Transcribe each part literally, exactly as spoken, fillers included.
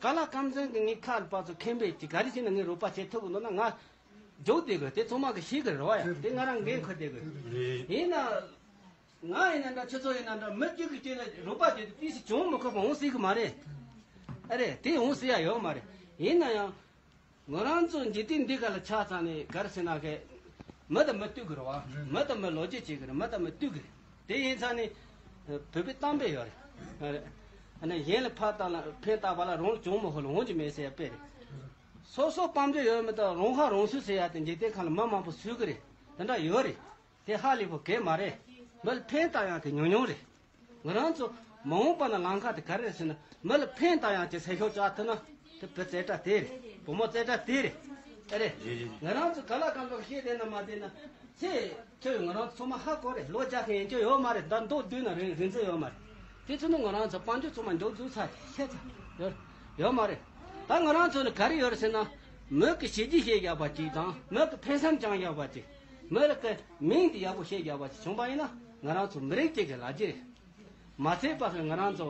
ག་ལ་ཀམ་ཚང་གི་ངའི་ཁ་ལ་ཕར་ཚུར་མཁན་པོས་ཅིག་ག་རེ་བྱས་ན་ངས་རོགས་པ་བྱེད་ཐུབ་ཀྱི་འདུག་ན། ང་འཇོག་བསྡད་དགོས། དེ་ཚང་མ་གི་ཤེས་ཀྱི་རེད་བ་ཡ། དེ་ང་རང་འགན་འཁུར་བསྡད་དགོས། ཡིན་ན། ང་ཡིན་ན་འདྲ། ཁྱེད་ཚོ་ཡིན་ན་འདྲ། མི་གཅིག་གི་རྐྱེན་ལ་རོགས་པ་བྱེད་དུས་ཏི་སི་བྱུང་མི་ཁོམ་པ་འོང་སྲིད་ཀྱི་མ་རེད། ཨ་རེད། དེ་འོང་སྲིད་ཡ་ཡོད་མ་རེད། ཡིན་ན་ཡང་། ང་རང་ཚོ་འཇིག་རྟེན་འདི་ག་ལ་ཆགས་ཚར་ནས་ག་རེ་ཟེར་ན་གི། མི་དང་མི་ལྟོས་ཀྱི་རེད་བ། མི་དང་མི་ལོ་རྒྱུས་བྱེད་ཀྱི་རེད། མི་དང་མི་ལྟོས་ཀྱི་རེད། དེ་ཡིན་ཙང་ནི། བོད་པའི་གཏམ་དཔེ་ཡོད་རེད། ཨ་ནི་གཞན་ལ་ཕན་བཏགས་ལ་ཕན་བཏགས་པ་ལ་རང་ལ་བྱུང་མི་ཧོ་ལ་འོང་གི་མེད་ཟེར་ཡ་དཔེ་རེད། སོ་སོ་དཔལ་འབྱོར་ཡོད་མེད་དང་རང་ཧ་རང་སུ་ཟེར་ཡ་དེ་འཇིག་རྟེན་ཁམས་ལ་མི་མང་པོ་ཟེར་གི་རེད། དེ་འདྲ་ཡོད་རེད། དེ་ཧ་ལས་པོ་གལ་མ་རེད། མི་ལ་ཕན་བཏགས་ཡག་དེ་ཉུང་ཉུང་རེད། ང་རང་ཚོ་མ་འོངས་པ་ན་ལམ་ཁ་དེ་ག་རེ་རེད་ཟེར་ན། མི་ལ་ཕན་བཏགས་ཡག་ཅིག་སེམས་ཤུགས་བཅག་ཐུབ་ན། དེ་བུ་རྩེ་གྲ་དེ་རེད། བུ་མོ་རྩེ་གྲ་དེ་རེད། ཨེ་རེད། ང་རང་ཚོ་ག་ལ་གང་ལ་བཤད་བསྡད་ན་མ་བསྡད་ན། ཚེ་ཁྱོད་ང་རང་ཚོ་ཚང་མ་ཧ་གོ་རེད། ལོ་བརྒྱ་ཁ་ཡན་ཆོད་ཡོད་མ་རེད། ད་མདོ་བསྡུས་ན་རིང་རིང་ཚོད་ཡོད་མ་རེད། དེ་ཚོ་ནི་ང་རང་ཚོ་དཔལ་འབྱོར་ཚང་མ་མགྱོགས་འཛུགས་ཚར་ཤེས་ཚར་ཡོད་ཡོད་མ་རེད། ད་ང་རང་ཚོ་ནི་ག་རེ་ཡོད་རེད་ཟེར་ན། མི་གི་བྱས་རྗེས་བཤད་བཞག་པ་ཅིག་དང་། མི་གི་ཕན་སེམས་བཅངས་བཞག་པ་ཅིག་མི་ལ་གི་མིང་དེ་ཡག་པོ་བཤད་རྒྱག་པ་ཞིག་བྱུང་པ་ཡིན་ན། ང་རང་ཚོ་མི་རིགས་གཅིག་གི་ལ་རྒྱ་རེད། མ་ཚད་པ་གི་ང་རང་ཚོ་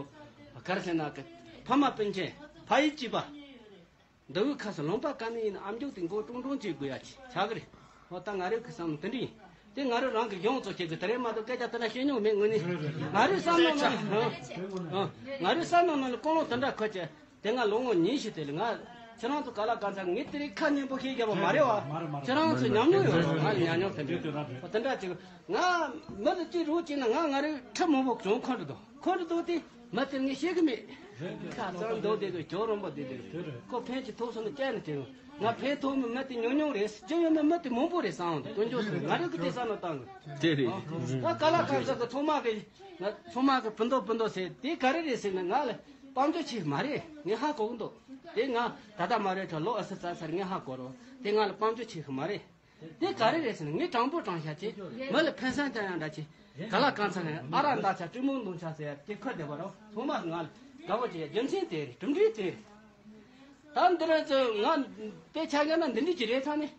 ག་རེ་ཟེར་ན་གི། ཕ་མ་སྤུན་མཆེད། ཕ་ཡུལ་གཅིག་པ། མདོ་དབུས་ཁ་སང་ལུང་པ་ག་ནས་ཡིན་ན་ཨ་མཆོག་དེ་མགོ་ཀྲུང་ཀྲུང་བྱེད་དགོས་ཡ་ཅིག་ཆགས་གི་རེད། ཧོ། ད་ང་རང་གི་བསམ་བློ་དེ་འདྲ་ཡིན། དེ་ང་རང་རང་གི་གཞུང་ཚོ་བྱེད་དགོས། དེ་རེད་མ་གཏོགས་སྐད་ཆ་དེ་འདྲ་བཤད་མྱོང་མེད། དངོས་གནས་ང་རང་བསམ་བློ་ནང་། ང་རང་བསམ་བློ་ནང་ལ་ཀུན་སློང་དེ་འདྲ་འཁོར་བྱས། དེ་ང་ལོ་ངོ་ཉི་ཤུ་དེ་ལ་ང་། ཁྱེད་རང་ཚོ་ག་ལ་གང་ཚ་ངས་དེ་རིང་ཁ་སྙན་པོ་བཤད་རྒྱབ་པ་མ་རེད་བ། ཁྱེད་རང་ཚོ་ཉམས་མྱོང་ཡོད་རེད། ང་ལ་ཉམས་མྱོང་དེ་འདྲ་དེ་འདྲ་ཅིག་ང་མི་ལ་ཅིག་རོགས་བྱས་ན་ང་ང་རང་ཁྲི་མང་པོ་བྱུང་ཁོ་འདྲ་འདུག་ཁོ་འདྲ་འདུག་དེ་མི་དེར་ངས་བཤད་གི་མེད། ཁ་རྩང་འདུག་དེ་དུས་ཇོ་རོང་པོ་དེ་དུས་ཁོ་ཕན་ཅིག་ཐོགས་སོང་ན་བཅར་ནས་དེ་ང་ཕན་ཐོགས་མི་མི་དེ་ཉུང་ཉུང་རེད། ཅི་ཡོད་མི་མི་དེ་མང་པོ་རེད་བསམ་འདུག་དཀོན་མཆོག་གསུམ་ང་རང་གི་དེ་བསམ་བློ་བཏང་གི་ད་ག་ལ་གང་ཟག་གི་ཚང་མ་གི་ང་ཚང་མ་གི་ཕུ་མདོ་ཕུ་མདོ་ཟེར་དེ་ག་རེ་རེད་ཟེར་ན། ང་ལ་དཔལ་འབྱོར་ཆེ་མ་རེད། ངས་ཧ་གོ་གི་འདུག་དེ་ང་ད་ལྟ་མ་རེད་ཁྲ་ལོ་ཨ་སི་ཙ་ཚར་ངས་ཧ་གོ་རོགས། དེ་ང་ལ་དཔལ་འབྱོར་ཆེ་གི་མ་རེད། དེ་ག་རེ་རེད་ཟེར་ན་ངས་དྲང་པོ་དྲང་བཤད་བྱས། མི་ལ་ཕན་སེམས་ཅན་ཡང་འདྲ་ཆེ། ག་ལ་གང་ཚ་ནས་ཨ་ར་མདའ་ཆ་སྤྲིན་མོ་མདུང་ཆ་ཟེར་ཡ་དེ་ཁ་བསྡད་པ་རོགས། ཚང་མ་ང་ལ་དགའ་བོ་བྱས། རྒྱུ་མཚན་དེ་རེད། གྲུབ་འབྲས་དེ་རེད། ད་འདི་ར་ཚོ་ང་དཔེ་ཆ་བཞག་ན་འདི་འདྲ་ཅིག་རེད་ཚ་ནས།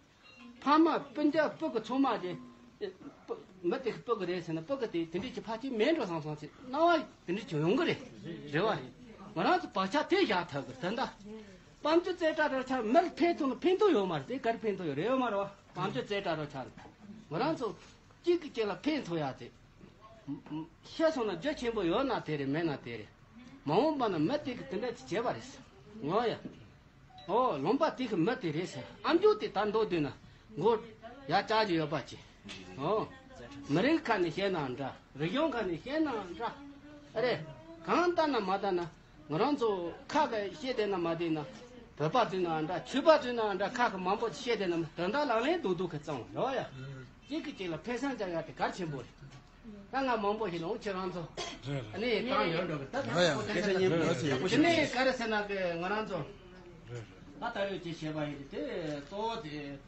ཕ་མ་སྤུན་ཀྱག་སྤུ་གུ་ཚང་མ་དེ། སྤུ་མི་དེ་སྤུ་གུ་རེད་ཟེར་ན་སྤུ་གུ་དེ་དེ་འདྲ་ཅིག་ཕ་གཅིག་མེད་འགྲོ་བསམ་སོང་ཚེ་སྣང་བ་དེ་འདྲ་ཅིག་ཡོང་གི་རེད། རེད་བ། ང་རང་ཚོ་བག་ཆགས་དེ་བཞག་ཐུབ་གི་རེད། ད་ལྟ་དཔལ་འབྱོར་རྩེ་གྲ་རོ་ཆགས་མི་ལ་ཕན་ཐོགས་ན་ཕན་ཐོགས་ཡོད་མ་རེད། དེ་ག་རེ་ཕན་ཐོགས་ཡོད་རེད་ཡོད་མ་རེད་བ། དཔལ་འབྱོར་རྩེ་གྲ་རོ་ཆགས་ང་རང་ཚོ་གཅིག་གིས་གཅིག་ལ་ཕན་ཐོགས་ཡ་དེ། ཤེས་སོང་ན་རྒྱུ་ཆེན་པོ་ཡོད་ན་དེ་རེད། མེད་ན་དེ་རེད། མ་འོངས་པ་ན་མི་དེ་གིས་དེ་འདྲ་ཅིག་བྱས་པ་རེད། ངོ་ཡ། ཨོ་ལུང་པ་དེ་གི་མི་དེ་རེད་ཟེར། ཨ་མཆོག་དེ་ད་མདོ་བསྡུས་ན་མགོ་ཡ་ལྕགས་ཀྱི་ཡོད་པ་ཅིག་ཨོ། མི་རིགས་ཁ་ནས་བཤད་ནའང་འདྲ། རིག་གཞུང་ཁ་ནས་བཤད་ནའང་འདྲ། ཨ་རེད། གང་ལྟ་ན་མ་ལྟ་ན་ང་རང་ཚོ་ཁ་གི་བཤད་བསྡད་ན་མ་བསྡད་ན། བོད་པ་ཚོས་ནའང་འདྲ། ཆོས་པ་ཚོས་ནའང་འདྲ། ཁ་གི་མང་པོ་བཤད་བསྡད་ན་དོན་དག་ལག་ལེན་རྡོག་རྡོག་གི་གཙང་བ་རེད་བ་ཡ། གཅིག་གིས་གཅིག་ལ་ཕན་སེམས་བཅངས་ཡ་དེ་གལ་ཆེན་པོ་རེད། ད་ང་མང་པོ་ཞིག་ལ་འོང་ཁྱེད་རང་ཚོ་རེད་རེད། ཨ་ནི་བཏང་ཡོད་འགྲོ་གི། ད་ད་ཡ་ཡ་ཁོ་དེ་ཚོ་ཉན་པོ་དེ་ནས་ག་རེ་ཟེར་ན་གི་ང་རང་ཚོ་ད་ད་ཡོད་ཅེས་བཤད་པ་ཡིན། དེ་གཙོ་བོ་དེ་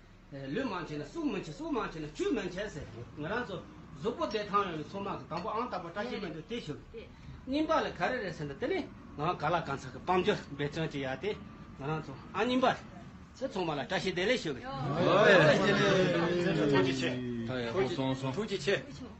ལུས་མང་ཆེ་ན་གཟུགས་མི་འཆི། གཟུགས་མང་ཆེ་ན་ཆོས་མི་འཆད་ཟེར། ང་རང་ཚོ་གཟུགས་པོ་བདེ་ཐང་ཡོད་ནི་ཚང་མ་གི་དང་པོ་ཨང་དང་པོ་བཀྲ་ཤིས་སྨོན་འདུན་དེ་ཞུ་གི། གཉིས་པ་ལ་ག་རེ་རེད་ཟེར་ན་དེ་ནི་ང་ག་ལ་གང་ཚ་གི་དཔལ་འབྱོར་འབད་བརྩོན་གྱི་ཡ་དེ་ང་རང་ཚོ་ཨ་གཉིས་པ་རེད། ཚེ་ཚང་མ་ལ་བཀྲ་ཤིས་བདེ་ལེགས་ཞུ་གི། ཐུགས་རྗེ་ཆེ། ཐུགས་རྗེ་ཆེ། ཐུགས་རྗེ་ཆེ།